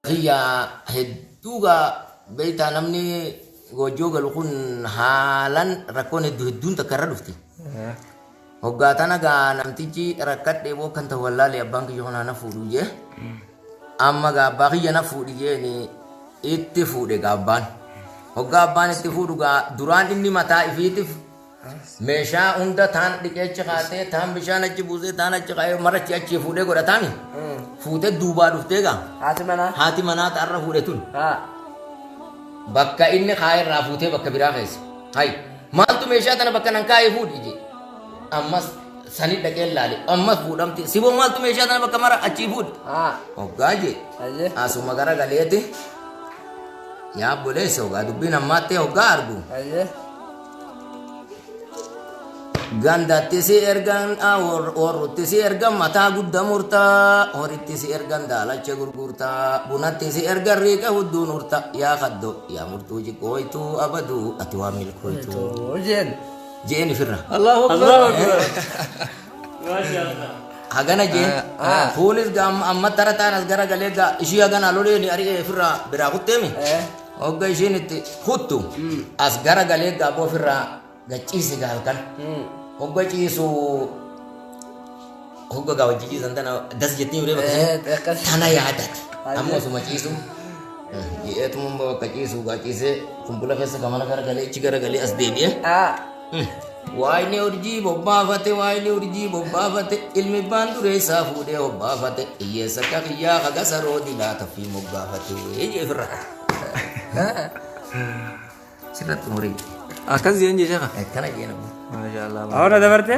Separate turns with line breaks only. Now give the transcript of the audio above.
Kiyya hedduu gaa beektaa namni goojjoo galu kun haalan rakkoon hedduu hedduun takka irra dhufti. Hoggaa tana gaa namtichi rakkadhee boo kan ta'u wallaalee abbaan kiyya kun na fuudhu jee. Amma gaa abbaa kiyya na fuudhi jeeni itti fuudhe gaa abbaan. Hoggaa abbaan itti fuudhu gaa duraan inni mataa ifiitiif Meeshaa hunda taan dhiqee achi kaatee, taan bishaan achi buusee, taan achi kaa'ee marachi achi fuudhee godhataami. Fuutee duubaa dhuftee gaa.
Haati manaa.
Haati manaa ta'arra fuudhe tun.
Haa.
Bakka inni kaa'e irraa fuutee bakka biraa keessa. Hay. Maaltu meeshaa tana bakka nan kaa'ee fuudhi jee. Ammas sani dhaqee laale. Ammas fuudhamti. Siboo maaltu meeshaa tana bakka mara achii fuudhi.
Haa.
Hoggaa jee.
Hayyee.
Asuma gara galeeti. Yaa obboleessa hoggaa dubbiin ammaattee hoggaa argu.
Hayyee.
Gandatti si ergan warrutti si ergan mataa gudda murta horitti si ergan daalacha gurgurta bunatti si ergan riiqa hudduun urta yaa kaddo yaa murtuu jiqooytuu abaduu ati waan milkooytuu
Jeen.
jeen ifirra.
Allahu Akbar.
Hagana jeen kunis gaa amma tara taan as gara galee gaa ishii hagana loleeni ari'ee ifirraa biraa kutteemi. Hogga ishiin itti kuttu as gara galee gaaboo ofirraa gachiise gaa halkan. Hogga ciisu hogga gaa wajji ciisan tana das jettii miree bakka sanii
Akkas.
tana yaadate. Amma osuma ciisu ji'eetuma bakka ciisu gaa ciisee kumbula keessa gamana gara galee achi gara galee as deebi'ee. Waayni urjii bobbaafate waayni urjii bobbaafate ilmi baan dureessaa fuudhee hobbaafate hiyyeessa akka kiyyaa haga saroo dilaa taffii moggaafate jee ofirra. Sirratti umurii.
Akkas jeen jecha.
Akkana jeen abbo.
Maasha Allah.
Awra dabarte?